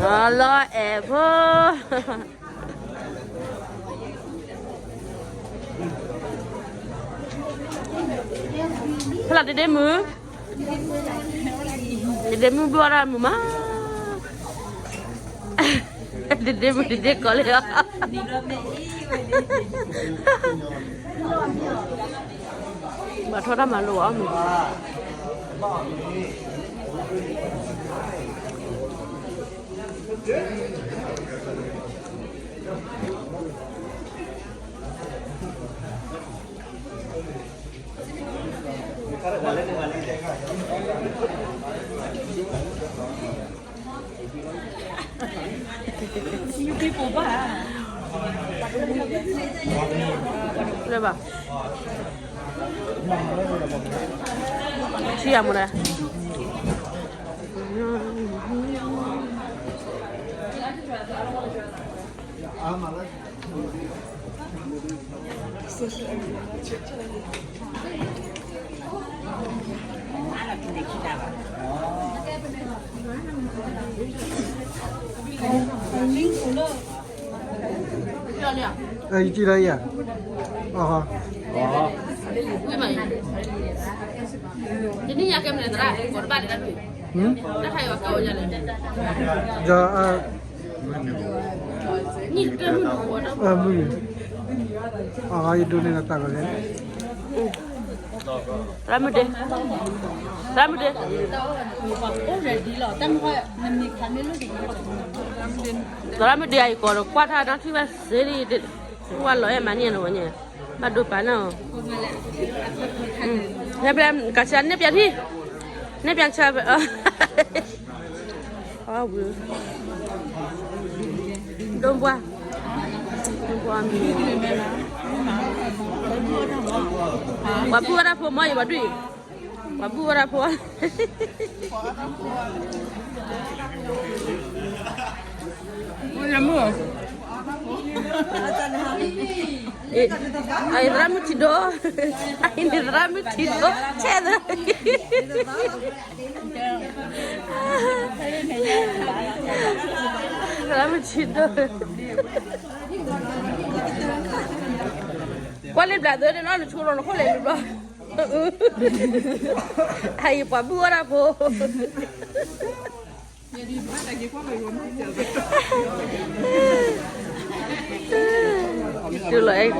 လီၤအဲၣ်ဖိ, ဖဲလၢတဒ့မုၣ်, တဒ့မုၣ်ဘျီဒၣ်မုၣ်မး, တဒ့မုၣ်တဒ့ကီးလံလီၤ, ဘၣ်ထီၣ်တၢ်မၤလိအီၤမုၣ်. လၢဘၣ်, ထံၣ်ယၤမ့ၢ်လဲၣ်. ယကံၢ်လီၤယၤ, တနံၣ်ညါကဲမနုၤသရၣ် ကိးတဘၣ်လၢတၢ်ဖံး, တၢ်ခါအံၤအီၤကဲအီၤယၤလဲၣ်, နံၣ်ကဲမုၢ်နံၤ, အဂီၢ်ယဒိးန့ၢ်နသးကလဲၣ်. သရၣ်မုၣ်ဒ့, သရၣ်မုၣ်ဒ့, သရၣ်မုၣ်ဒ့အံၤကိးဒီးကွၢ်ထါနီထံၣ်ဝဲစ့ဒံး, ကွၢ်လီၤအဲၣ်မၤန့ၢ်နဝဲညါ, ဘၣ်ဒိပာ်နၤ, ကဆါန့ၣ်ပၠးထံၣ်, န့ၣ်ပၠးဆါ, အဝဲ ဒိၣ်ဘှါ, ဒိၣ်ဘှါမံၤ, ပှၤဘုၣ်ဝဲဒၣ်ဖိမ့ၢ်အံၤ ပှၤဒုးအံၤ, ပှၤဘုၣ်ဝဲဒၣ်ဖိ, အသရၣ်မုၣ်ထံဒိၣ်, အအံၤန့ၣ်သရၣ်မုၣ်ထံဒိၣ်, ဆဲးသရၣ် သရၣ်မုၣ်ထံဒိၣ်, ကွၢ်လ့ဘျးသၢန့ၣ်နီၤ နဆိဒီးနခိၣ်လဲၤလူၤဘျီ, အအံၤပှၤဘုၣ်ဝဲဒၣ်ဖိ တုၤလီၤအဲၣ်, ပှၤ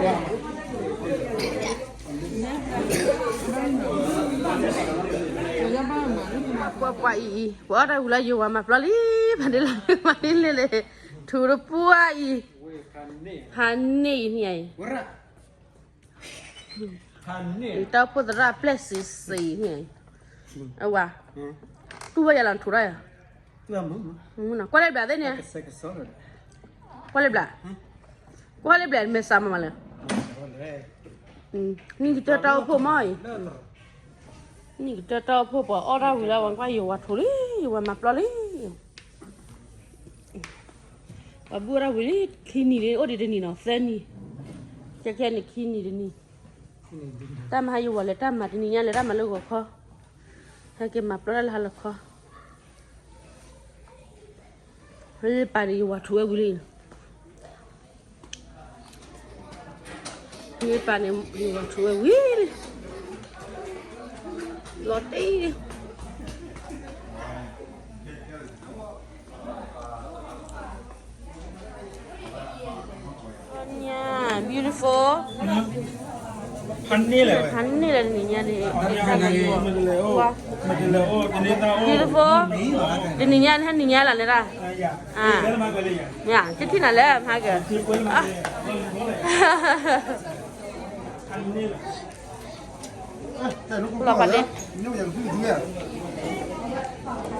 ပှၤအံၤအံၤ ပှၤအီၣ်တၢ်ဝံၤလၢယဝၤမၤပျီလံ, ဖးဒ့လၢမၤလံလဲၣ်လဲၣ်, ထူတပှၢ်အံၤ, ဟးန့ၢ်အံၤန့ၣ်အံၤ တၢ်အိၣ်ဖှိၣ်သရၣ်ပျဲၢ်စံးစံးန့ၣ်, အဝၤ, တူၢ်ဝဲယၤလီၤနထူတၢ်ယၤ, ကွၢ်လ့ဘျးသ့ၣ်န့ၣ်, ကွၢ်လ့ဘျး, ကွၢ်လ့ဘျး မဲာ်ဆှးမးမးလဲၣ်, နံၣ်ကတၢၢ်တၢ်အိၣ်ဖှိၣ်မးအံၤ, နံၣ်ကတၢၢ်တၢ်အိၣ်ဖှိၣ်ပှၤအီၣ်တၢ်ဝံၤလၢဝဲကွၢ်ယဝၤထူလံ, ယဝၤမၤပျီလံ. ပှၤဘုၣ်ဝဲဒၣ်ဝံၤလံ ခံနံၤလံ အိၣ်ဒံးတနံၤနီၤ သၢနံၤ, ကဲခဲန့ၣ်ခံနံၤတနံၤ, တၢ်မၤဟးယဝၤလဲၤတၢ်မၤတနံၤညါ လဲၤတၢ်မၤလၢဂီၤခီ, ဟဲက့ၤမၤပျီတၢ်လၢဟါလီၤခီ, ဟဲပာ်န့ၣ်ယဝၤထူဝဲဝံၤလံ. မ့ၢ်ပာ်န့ၣ် ယဝၤထူဝဲဝံၤလံ, လီၤတံၢ်လံ. Beautiful. ဖးန့ၢ်လဲၣ်, ဖးန့ၢ်လဲၣ်တနံၤညါန့ၣ်, မ့ၢ်တလဲၤအိၣ်, မ့ၢ်တလဲၤအိၣ်, beautiful. တနံၤညါန့ၣ် ဟဲနံၤညါလီၤန့ၣ်ဒၣ်, မ့ၢ် ကထံၣ်နၤလၢမဟါက, လီၤဖးန့ၢ်,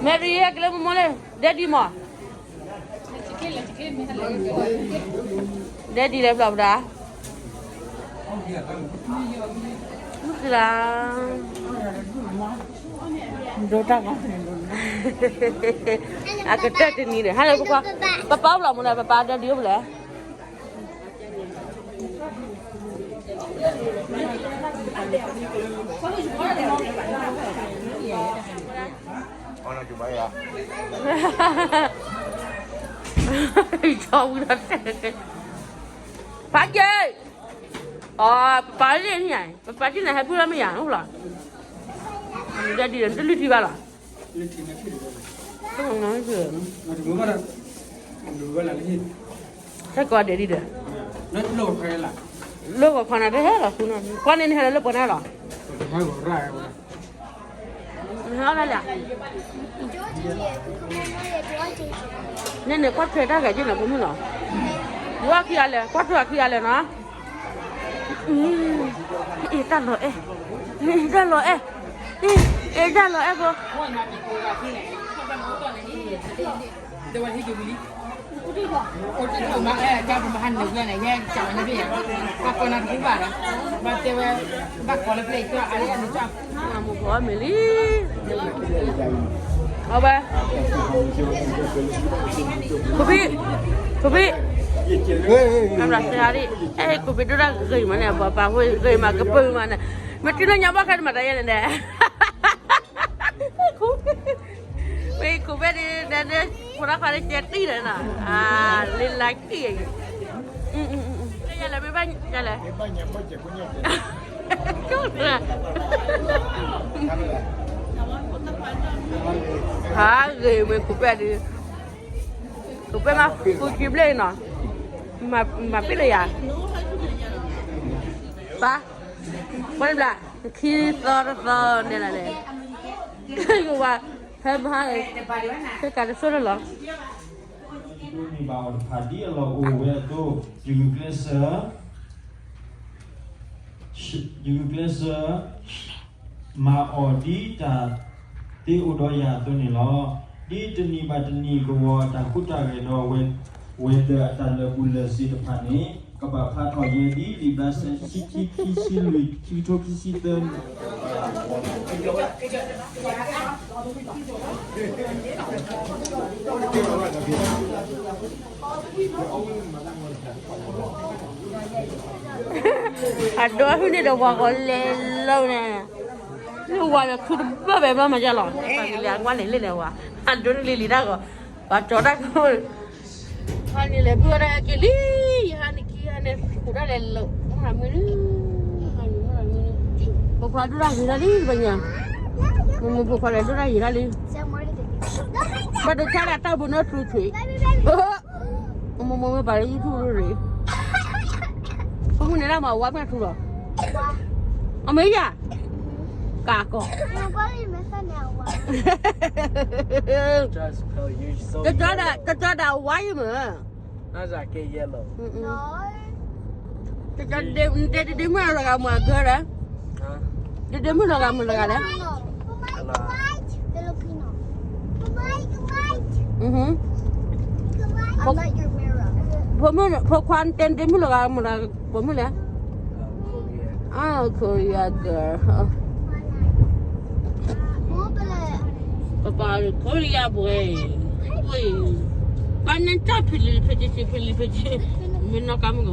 Mary ကလၢမိၢ်မိၢ်လဲၣ်, Daddy မး, Daddy လဲၤဖျီပဒါ, မုၢ်ကလါ, အကတၢၢ်တနံၤဒီး ဟါလၢပခွါ, ပပၢ်အိၣ်ဖျီမးလဲၣ်, ပပၢ် Daddy အိၣ်ဖျီလဲၣ်. အီၣ်နၢ်ကၠူဘၣ်ယၤ, ယဝံၤဒီးတဲ ဖးက့ၤ, အ ပပာ်လၢန့ၣ်, ပပာ်က့ၤန့ၣ် ဟဲပုၢ်လၢမ့ၢ်ယၤအိၣ်လီၤ, ဒ်ဒ်တလုၢ်ထံဘၣ်လီၤ, ဟဲကိးဒဲးဒ်ဒီး, လၢဂီၤခီန့ၣ်တဟဲလီၤဃုနီၤ, ကွၢ်န့ၣ်နဟဲလၢလၢပှဲၤန့ၣ်လီၤ. နဟဲအီၣ်ဒၣ်လဲၣ်, န့ၣ်န့ၣ် ကွၢ်ထွဲတၢ်ဂဲၤက့ၤနီၤ ဖိမုၣ်နီၤ, ယွၤခံဂၤလဲၣ်, ကွၢ်ထွဲခံဂၤလဲၣ်နီၤ, အ့ၣ်တၢ်လီၤအဲၣ်, တၢ်လီၤအဲၣ်, အ့ၣ်တၢ်လီၤအဲၣ်ဖိ မ့ၢ်လံ, ခိၣ်ဖံး, ခိၣ်ဖံး, အဲၣ် ခိၣ်ဖံးဒိၣ်တၢ်ဂ့ၤမးန့ၣ် ပှၤပာ်ဖိဂ့ၤမးကပၢၢ်မးန့ၣ်, မ့ၢ်တုၤလၢညါဘၣ်ခဲန့ၣ်မးတၢ်ယဲန့ၣ်, မ့ၢ်ခိၣ်ဖံးဒ်န့ၣ် ဖိဒၣ်ခွါန့ၣ်ကဲတံၢ်န့ၣ်နီၤ, လၢလၢကံၢ်အံၤ, ယလဲၣ် မ့ၢ်ဘၣ်ယလဲၣ် ဟါဂ့ၤမ့ၢ်ခိၣ်ပဲၣ်ဒုး, ခိၣ်ပဲၣ်မးဃုခံဘျဲၣ်နီၤ, မၤပ့ၢ်လၢယၤ, ပၢ်, ပှၤတဘျီ, ခံသီတသီန့ၣ်လီၤန့ၣ်, ယဝၤ, ဖဲမဟါ, ဖဲကးတဆိၣ်လၢလီၤ ဒ်အလီၢ်အိၣ်ဝဲအသိး, ယဂုာ်ကျဲးစၢး, ယဂုာ်ကျဲးစၢး, မၤအီၤဒ်တၢ်သ့အိၣ်ဒီးယၤအသိးန့ၣ်လီၤ. ဒ်တနံၤဘၣ်တနံၤကဝီၤတၢ်ကူၣ်တၢ်ဂဲၤဒီးဝဲၤသၢအတၢ်လၢာ်ဘူၣ်လၢာ်စ့တဖၣ်န့ၣ်, ကဘၣ်ဖျါထီၣ်ယဲဒ်လံာ်ဘြၤစဲ ခံဆံခံဆံလွံၢ် ခံကထိခံဆံသၢန့ၣ် အဒိဟုၣ်န့ၢ်ဒီးဝၤဂီၤလဲၤလီၤန့ၣ်, လၢဝၤလၢခုတဘၣ်ဘဲဘၣ်မၤယါလီၤ, လၢအကွၢ်န့ၣ်လၢလဲၤဝၤ, အဒိန့ၣ်လံလံတၢ်ဂီၤ, ပှၤကၠီတၢ်ဂီၤ, ဟါန့ၣ်လဲၤဘုၣ်ဝဲဒၣ်က့ၤလံ, ယဟါန့ၣ်ခံဟါန့ၣ် ကူၣ်တၢ်လဲၤလီၤ, မုၢ်မုၢ်, ဖိခွါဒိၣ်တၢ်ဂ့ၤတၢ်လံတဘျီညါ, မ့ၢ်မ့ၢ်ဖိခွါလဲၤဒိၣ်တၢ်ဂ့ၤတၢ်လံ, ဘၣ်တဆါဒၣ်တၢ်ဖိနီၣ်ထူဆွံ, မိၢ်မိၢ်မ့ၢ်ပာ်လၢ YouTube ရ့ၣ်, ဖိမုၣ်န့ၣ်ဒၣ်မၤဝါမ့ၢ်ထူလီၤ, အမ့ၢ်ယၤ, ကးကီး, ကကၠီဒၣ်ဝါယမ့ၢ်, တဲတဒ့မုၣ်လီၤဂာ်မုၢ်အဂၤဒီး, တဒ့မုၣ်လီၤဂာ်မုၢ်လၢဂၤဒီး ဖိမုၣ်, ဖိခွါတဲဒ့မုၣ်လီၤဂာ်မုၢ်လၢ, ဖိမုၣ်လဲၣ်, Korea girl, ပပာ် Korea boy, ပှၤန့ၣ်တၢ်ဖံးလံဖံးက့ၤ ဖံးလံဖံးက့ၤ, မ့ၢ်နီၢ်ကါမုၢ်က